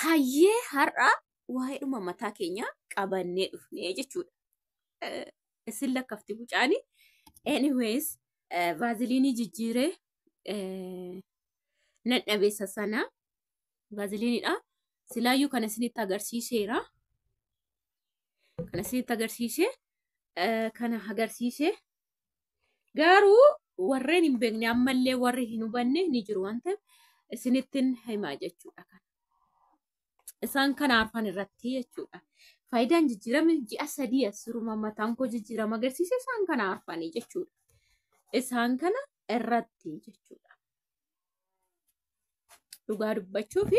Hayyee har'a waa'eedhuma mataa keenya qabannee dhufnee jechuudha. Isin lakkafti mucaani. Anyways, vaaziliinii jijjiiree nan dhabeessa sana vaaziliiniidha. Silaayyuu kana isinitti agarsiiseera. Kana isinitti agarsiise kana agarsiise. Garuu warreen hin beekne ammallee warri hin hubanne ni jiru waan ta'eef isinittin himaa jechuudha. Isaan kana arfan irratti jechuudha. Faayidaan jijjiirame ji'a 3 asiruma mataan koo jijjiirama agarsiise isaan kana arfanii jechuudha. Isaan kana irratti jechuudha. Dhugaa dubbachuuf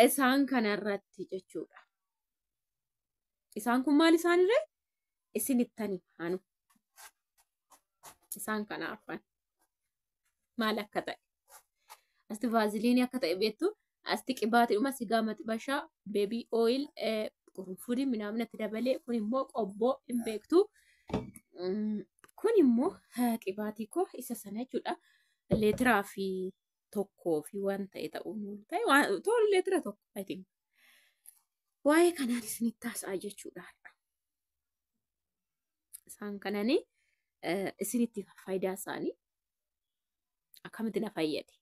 isaan kana irratti jechuudha. Isaan kun maal isaanirree? Isinittan himaanu. Isaan kana arfan maal akka ta'e. Asti vaaziliinii akka ta'e beektu. Asti qibaatiidhuma sigaa maxibashaa beebii ooyil qurunfudii minaamnatti dabalee kun immoo qobboo hin beektu. Kun immoo qibaatii koo isa sana jechuudha. Leetiraa fi tokkoo fi waan ta'e ta'uu ta'e tola leetira tokko I think. Waa'ee kanaan isinitti haasa'aa jechuudha. Isaan kananii isinitti faayidaa isaanii akkamitti na fayyade.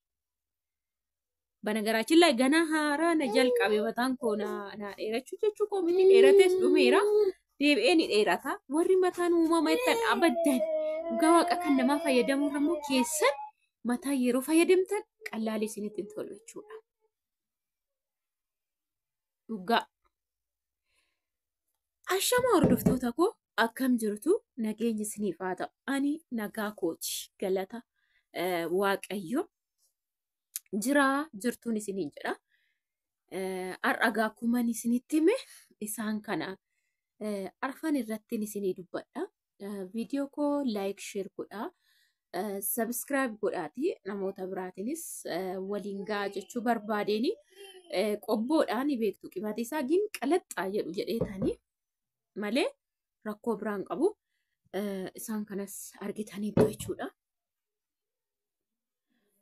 Banagaraachin laa ganaa haaraa na jalqabe mataan koo na dheerachuu jechuu koo miti dheerates dhumeera. Deebi'ee ni dheerata. Warri mataan uumama ittan abaddan dhugaa waaqa kan namaa fayyadamuu immoo keessan mataa yeroo fayyadamtan qallaalee isinitti hin tolu jechuudha. Dhugaa. Ashama hordoftoota koo akkam jirtu nageenyi isiniif haa ta'u. Ani nagaa kooti galata Waaqayyo jiraa jirtuun isiniin jedha. Har'a gaa akkuma isinitti hime isaan kana arfan irrattiin isinii dubbadha. Viidiyoo koo laayik sheer godhaa. Sabiskiraayib godhaati namoota biraatiinis waliin gahaa jechuu barbaadeeni qobboodhaan beektu qibaatii isaa gin qalaxxaa jedhu jedheetanii malee rakkoo biraan qabu. Isaan kanas argitaniitu jechuudha.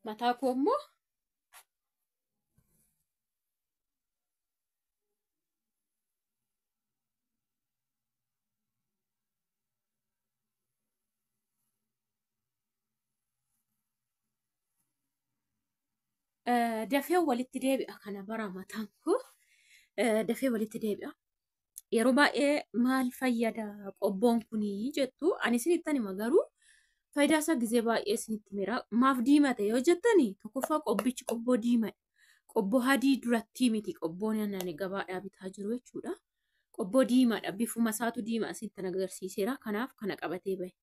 Mataa koo immoo dafee walitti deebi'a kana bara mataan koo dafee walitti deebi'a. Yeroo baay'ee maal fayyada qobboon kunii jettu ani isinittan hima garuu faayidaa isaa gizee baay'ee isinitti himera. Maaf diimate yoo jettani tokkoffaa qobbichi qobboo diimadha. Qobboo adii durattii miti qobboon ani gabaadhaa bitaa jiru jechuudha. Qobboo diimaadha bifuma isaatu diima isinittan agarsiiseera kanaaf kana qabatee bahe.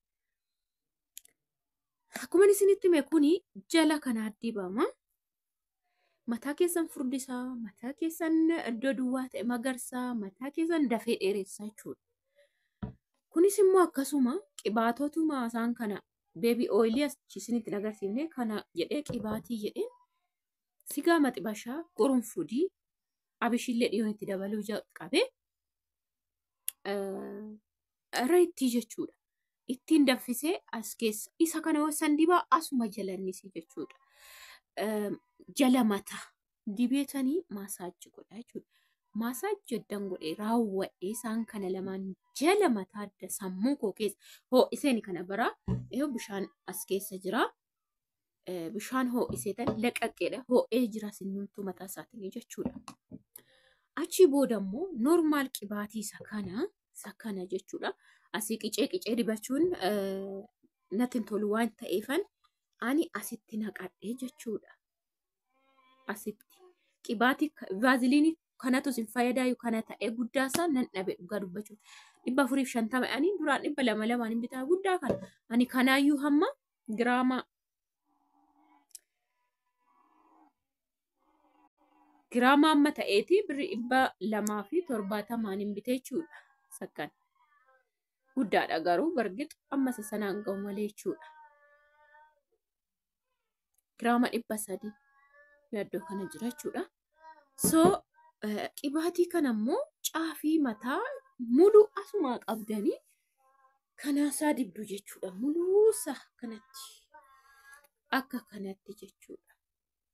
Akkuma isinitti hime kuni jala kanaa dibama. Mataa keessan furdisaa, mataa keessan iddoo duwwaa ta'e magarsaa, mataa keessan dafee dheeressaa jechuudha. Kunis immoo akkasuma qibaatotuma isaan kana beebii ooyilii achi isinitti agarsiifne kana jedhee qibaatii jedheen sigaa maxibashaa qurunfudii abishiillee dhiyoon itti dabaluu jalqabe reettii jechuudha. Ittiin danfisee as keessa isa kana yoo dibaa asuma jalannisi jechuudha. Jala mataa dibeetanii maasaajii godha jechuudha. Maasaajii eddan godhee raawwadhee isaan kana lamaan jala mataa adda sammuu koo keessa ho'iseen kana bara bishaan as keessa jira. Bishaan ho'iseetan laqaqeedha. Ho'ee jira sinnumtuu mataa isaatiin jechuudha. Achii booda immoo normaal qibaatii isa kana jechuudha. Asii qicee qicee dibachuun natti hin tolu waan ta'eefan ani asitti naqadhee jechuudha. Asitti qibaatii vaaziliinii kanatu isin fayyadaayu kana ta'ee guddaa isaa nan dhabe dhugaa dubbachuuf. 450 ani duraan 200 lamaan hin bitaa guddaa kana. Ani kanaayyuu hamma giraama amma ta'eeti birri 270 hin bitee jechuudha. Sakkan guddaadha garuu bargixu amma isa sanaan ga'u malee jechuudha. Giraama 300 iddoo kana jira jechuudha. So qibaatii kana immoo caafii mataa muluu asumaa qabdanii kanaasaa dibdu jechuudha. Muluusaa kanatti akka kanatti jechuudha.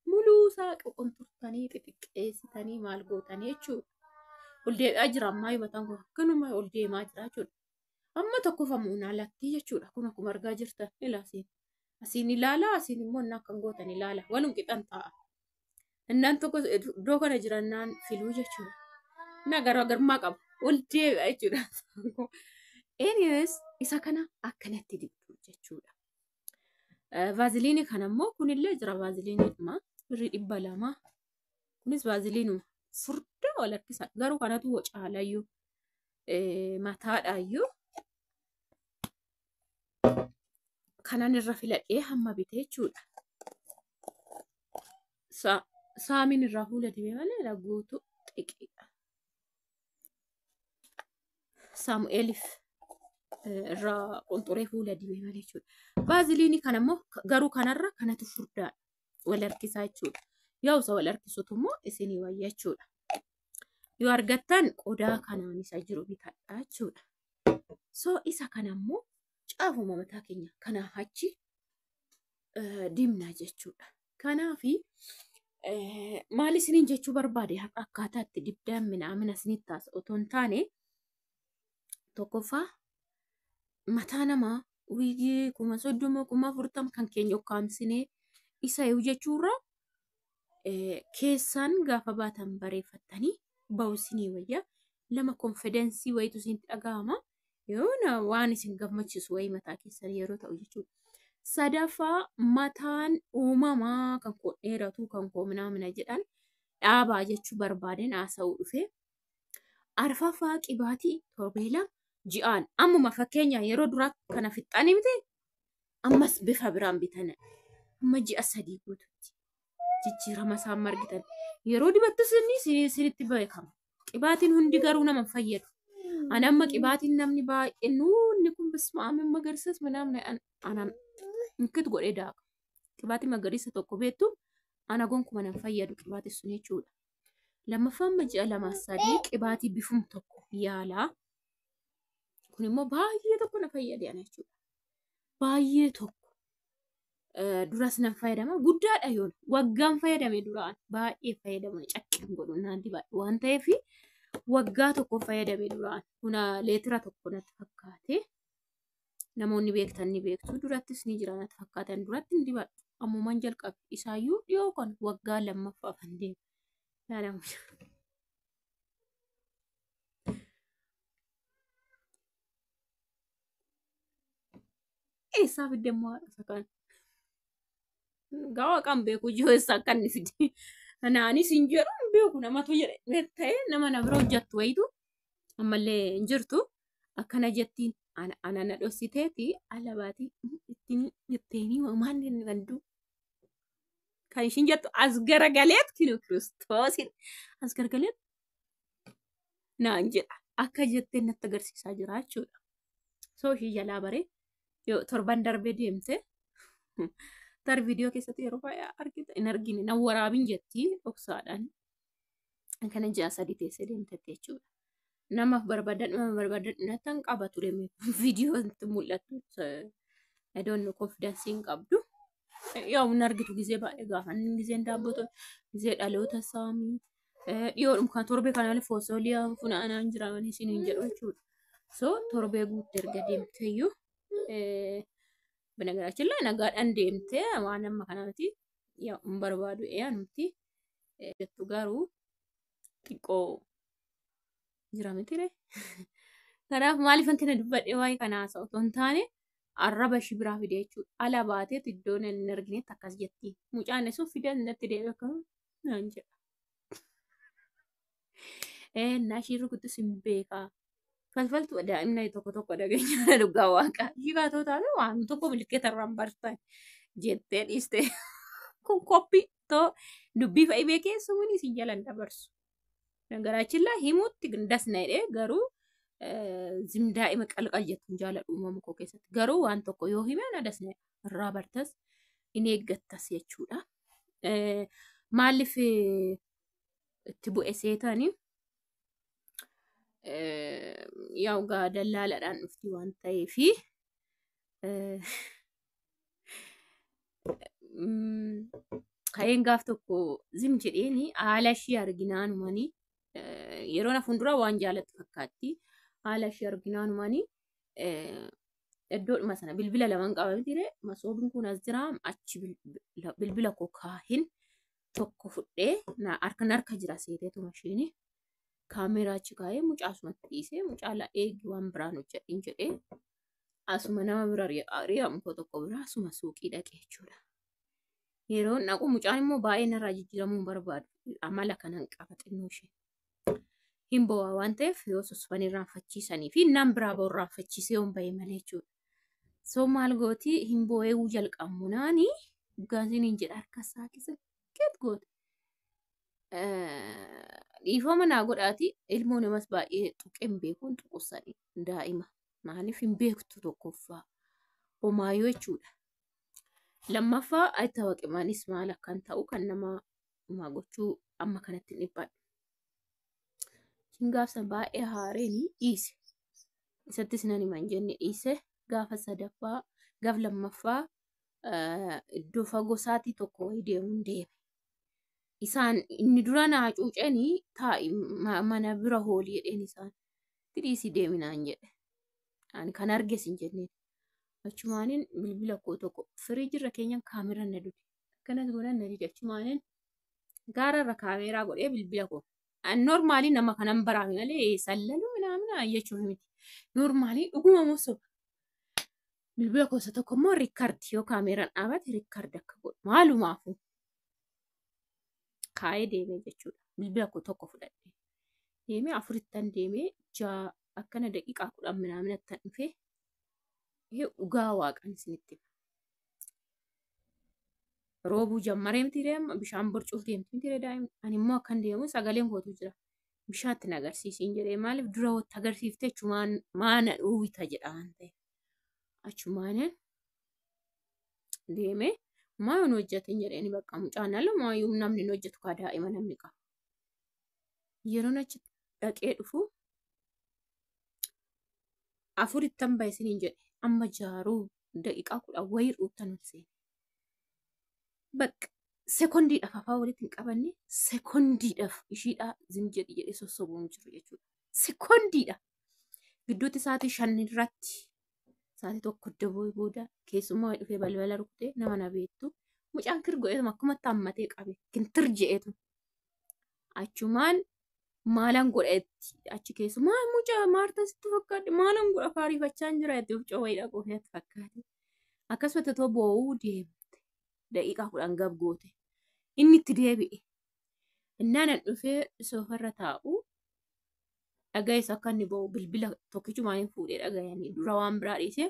Muluu isaa qunxurtanii xixiqqeessitanii maal gootanii jechuudha. Ol deebi'aa jira ammaa mataan kun akkanuma ol deemaa jira jechuudha. Amma tokkofamuun alatti jechuudha. Kun akkuma argaa jirtan ilaasiin. Asiin ilaala, asiin immoo innaa akkan gootan ilaala. Walum qixan ta'a. Innaan tokko iddoo kana jirannaan filuu jechuudha. Innaa garaagarummaa qaba. Ol deebi'a jechuudha. Anyways, isa kana akkanatti dibdu jechuudha. Vaaziliinii kana immoo kunillee jira vaaziliiniidhuma. Birrii 200. Kunis vaaziliinuma. Furdaa wal harkisa. Garuu kanatu caalayyuu mataadhaayyuu. Kanan irra filadhee hamma bitee jechuudha. Saamiin irraa fuula dibee malee guutuu xiqiidha. Saamu'eeliif irraa qunxuree fuula dibee malee jechuudha. Vaaziliinii kana immoo garuu kanarra kanatu furdaadha. Wal harkisaa jechuudha. Yoo isa wal harkisutu immoo isinii wayya jechuudha. Yoo argattan qodaa kanaan isa jiru bitadha jechuudha. So isa kana immoo caafuma mataa keenya kanaa achi dibna jechuudha. Kanaafi maal isiniin jechuu barbaade har'a akkaataa itti dibdaan minaamina isinitti taasa otoo hin taane tokkoffaa mataa namaa wiigii 30,000 40,000 kan keenya ukkaamsinee isa jechuurra keessaan gaafa baatan bareeffattanii bahu isinii wayya. Lama konfidensii wayitu isinitti dhaga'ama. Yoona waan isin gammachiisu wayii mataa keessan yeroo ta'u jechuudha. Sadaffaa mataan uumamaa kan koo dheeratu kan koo minaamina jedhan dhaabaa jechuu barbaadeen haasa'uu dhufe. Arfaffaa qibaatii torbee 2 ji'aan ammuma fakkeenya yeroo duraa kana fixxanii miti ammas bifa biraan bitan amma ji'a 3 guututti jijjiirama isaan margitan yeroo dibattus inni isinitti beekama. Qibaatiin hundi garuu nama hin fayyadu. Ani amma qibaatiin namni baay'een nuunni kun bismaam magariisas minaamna anaan inkit godhee daaka. Qibaatii magariisa tokko beektu ana gonkuma nan fayyadu qibaatii sun jechuudha. Lammaffaa amma ji'a 2 3 qibaatii bifum tokko yaalaa. Kun immoo baay'ee tokko na fayyade ana jechuudha. Baay'ee tokko. Duras nan fayyadama. Guddaadha yoon waggaan fayyadame duraan baay'ee fayyadamu caqqeen godhu naan dibadhu waan ta'eef waggaa tokko fayyadame duraan kuna leetira tokko natti fakkaate. Namoonni beektan ni beektu durattis ni jira natti fakkaatan duratti hin dibadhu. Ammumaan jalqabe isaayyuu dhiyoo kan waggaa lammaffaaf hin deemu. Yaadamu. Eessaa fidde immoo haadha isa kana? Gawa kan beeku jiru eessaa akka inni fide. Kanaanis hin jedhu hin beeku namatu jedhe ta'e nama na bira hojjettu wayitu ammallee hin jirtu. Akkana jettiin ana na dhossiteeti ala baatii ittiin jetteenii maal inni danduu. Kan ishiin jettu as garagaleet kinu kiristoosin as garagaleet naan jedha. Akka jettee natti agarsiisaa jira jechuudha. So ishii jalaa baree yoo torban darbee deemte tar viidiyoo keessatti yeroo baay'ee argita hin argine nan waraabin jetti dhoksaadhaan. Kana ji'a 3 teessee deemtetti jechuudha. Namaaf barbaadan nama barbaadan nattan qaba ture viidiyoo itti mul'atu. I don't know confidence hin qabdu. Yoo hin argitu gizee baay'ee gaafa inni gizeen daabboo gizee dhaloota saamii dhiyoodhum kan torbee kana foosooliyaa funaanaa hin jiraman isin hin jedhu jechuudha. So torbee guutte erga deemteeyyuu በነገራችን ላይ nagaadhaan deemtee waan amma kanaati hin barbaadu nuti jettu garuu xiqqoo jira miti ree. Kanaaf maaliif kana dubbadhee waa'ee kana haasa'u otoo hin taane arraba ishii biraa fide jechuudha. Ala baateet iddoon hin arginetti akkas jetti. Mucaan sun fidee natti deebi'e akka naan jedha. Naa ishii rukuttus hin beekaa. Falfaltu daa'imna tokko tokko dhageenya dhugaa waaqa. Ishii kaatoo taate waan tokko milkeeta irraan bartan jettee dhiiste. Kun koppii too dubbii fa'i beekee sumni isin jalan dabarsu. Nagaraachin laa himuutti dasna jedhee garuu daa'ima qalqal jettu jaaladhu uumama koo keessatti. Garuu waan tokko yoo hime na dasna irraa bartas in eeggattas jechuudha. Maaliif itti bu'e seetanii? Yaa'u gaa dallaalaadhaan dhufti waan ta'eefi Ka'een gaaf tokko zim jedheeni haala ishii arginaanumanii yeroo na fuuldura waan jaalattu fakkaatti. Haala ishii arginaanumanii iddoodhuma sana bilbila lamaan qabamee ture. Masoobiin kun as jira, achi bilbila koo kaahin tokko fudhee harka harka jira seeteetuma ishiini. Kaameeraa achi kaa'ee mucaa asumatti dhiisee, mucaa la eegi waan biraan hojjedhin jedhee asuma nama bira riyamu koo tokko bira asuma suuqii dhaqee jechuudha. Yeroo dhaqu mucaan immoo baay'ee narraa jijjiiramuu hin barbaadu. Amala kanan qaba xinnoo ishee. Hin bo'aa waan ta'eef yoo sossoban irraanfachiisanii fi naan biraa ba'u irraanfachiisee yoon ba'e malee jechuudha. So maal gooti, hin bo'eewuu jalqabmu naani gaasiin hin jedha, harka isaa keessa keet goote. Dhiifama naa godhaati, ilmoo namas baay'ee tuqee hin beekuun tuqusanii daa'ima. Maaliif hin beektu tokkoffaa homaayyoo jechuudha. Lammaffaa ayitaawaqimaanis maal akkan ta'u kan nama himaa gochuu amma kanatti hin dhiphadhu. Gaafsa baay'ee haareen dhiise. Isattis nan hima hin jenne dhiise. Gaafa sadaffaa, gaaf lammaffaa iddoo fagoo sa'aatii tokko wayii deemuun deeme. Isaan inni dura naa cuucanii taa'i mana bira hoolii jedheen isaan. Itti dhiisii deeminaan jedhe. Ani kan arges hin jenneen. Achumaaniin bilbila koo tokko firiijirra keenyan kaameraan na dude. Akkanas godhan na dide, achumaaniin gaararra kaameraa godhee bilbila koo. Normaalii nama kanan baraame malee sallaluu minaaminaa jechuuf miti. Normaalii dhuguma moo soba. Bilbila koo isa tokko immoo record yoo kaameraan dhaabate record akka godhu maalumaafuu kaa'ee deemee jechuudha. Bilbila koo tokko fudhadhee deemee afurittan deemee ja'a akkana daqiiqaa 10 minaaminattan dhufee dhugaa waaqan isinitti hima. Roobuu jammaree miti deema, bishaan borcuuf deemti miti daa'imni. Ani immoo akkan deemu sagaleen kootu jira. Bishaan itti agarsiisiin jedhee, maaliif dura watti agarsiifte achumaan maana dhuwwita jedha waan ta'eef. Achumaan deemee maa hin hojjetin jedheeni, bakka mucaan ala maayyuu namni hin hojjetu kaa daa'ima namni qaba. Yeroon achi dhaqee dhufu afurittan bahe isiniin jedhe, amma jaaruu daqiiqaa 10 wayii ruuttan ol seene. Bakka sekondiidhaaf afaan walitti hin qabanne, sekondiidhaaf ishiidhaa zim jedhi jedhee sossobuun jiru jechuudha. Sekondiidha. Gidduutti sa'aatii 5 irratti sa'aatii 1 daboo booda keessummaa dhufee balbala rukutee, nama na beektu. Mucaan kir godheetuma akkumatti hammatee qabe kintir je'eetu. Achumaan maalan godhetti achi keessumaa mucaa maarta sitti fakkaate, maalan godha faariifachaa hin jira itti of wayii dhaquuf natti fakkaate. Akkasumatti otoo boo'uu deemte. Daqiiqaa 10 gab goote. Inni itti deebi'e. Innaan an dhufee soofarra taa'u dhaga'es akka inni boo'u, bilbila tokkichumaan hin fuudhee dhaga'anii dura waan biraa dhiisee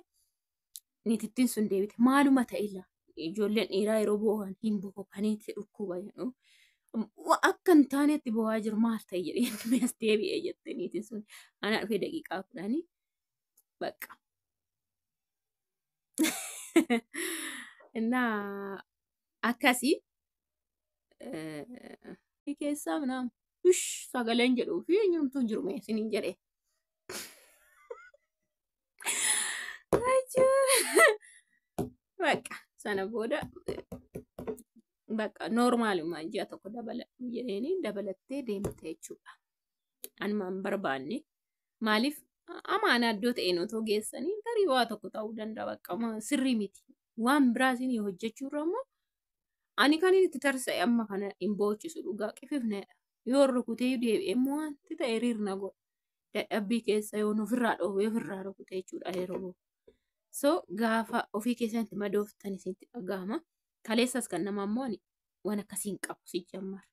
niitittiin sun deebite, maaluma ta'illa, ijoolleen dhiiraa yeroo boo'an hin bokokaniitti dhukkuba jedhu. Akka hin taanetti boo'aa jiru, maal ta'e jedhee as deebi'ee jette niitiin sun. Anaa dhufee daqiiqaa 10 bakka. Innaa akkasii keessaa minaan ush sagaleen jedhuu fi eenyumtuu hin jiru mee isiniin jedhee. Bakka sana booda bakka noormaalumaan ji'a tokko dabaladhu jedheeni dabalattee deemte jechuudha. Anuma hin barbaanne, maaliif amaana iddoo ta'een otoo geessanii tarii waa tokko ta'uu danda'a, bakka sirrii miti. Waan biraa isinii hojjechuurra immoo ani kan inni itti tarsa'e amma kana hin boochisu, dhugaa qififneedha. Yoo rukutee deebi'e immoo wanti ta'e riirna godha. Dadhabbii keessa yoo ofirraa dhoowwee ofirraa rukute jechuudha yeroo. So gaafa ofii keessatti madooftan isinitti dhaga'ama. Kaleessas kan nama immoo ani waan akkasii hin qabu si jammar.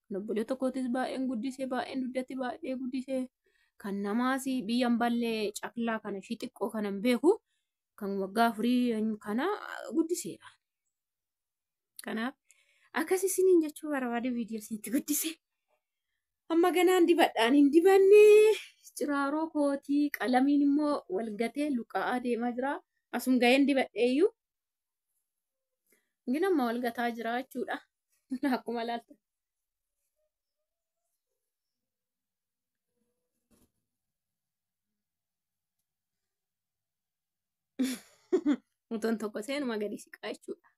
Kan obboleessa kootis baay'een guddisee, baay'een duddatti baay'ee guddisee, kan namaas biyyan ballee caklaa kana ishii xiqqoo kana hin beeku, kan waggaa 4 kana guddiseera. Kanaaf akkas isiniin jechuu barbaade, viidiyoo isinitti guddise. Amma ganaan dibadhaan hin dibanne ciraaroo kootii, qalamiin immoo wal gatee luqa'aa deemaa jira. Asum ga'een dibadheeyyuu. Gina amma wal gataa jira jechuudha. Akkuma ilaaltan. Utuun tokko seenuma gadi siqaa jechuudha.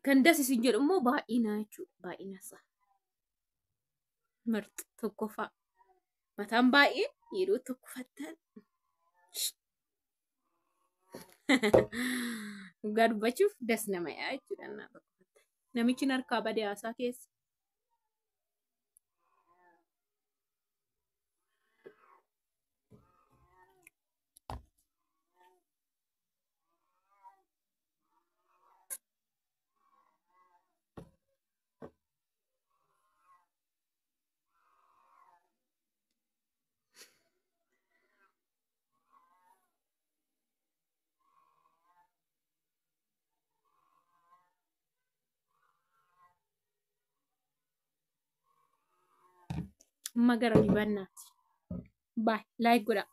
Kan das isin jedhu immoo baay'ina jechuudha. Baay'ina isaa. Mirxi tokkoffaa. Mataan baay'een yeroo tokkoffattan. Dhugaa dubbachuuf das nama yaa jechuudha. Naa tokkoffattan. Namichi harkaa badee haasaa keessa. Amma gara dibannaati. Baay like godhaa.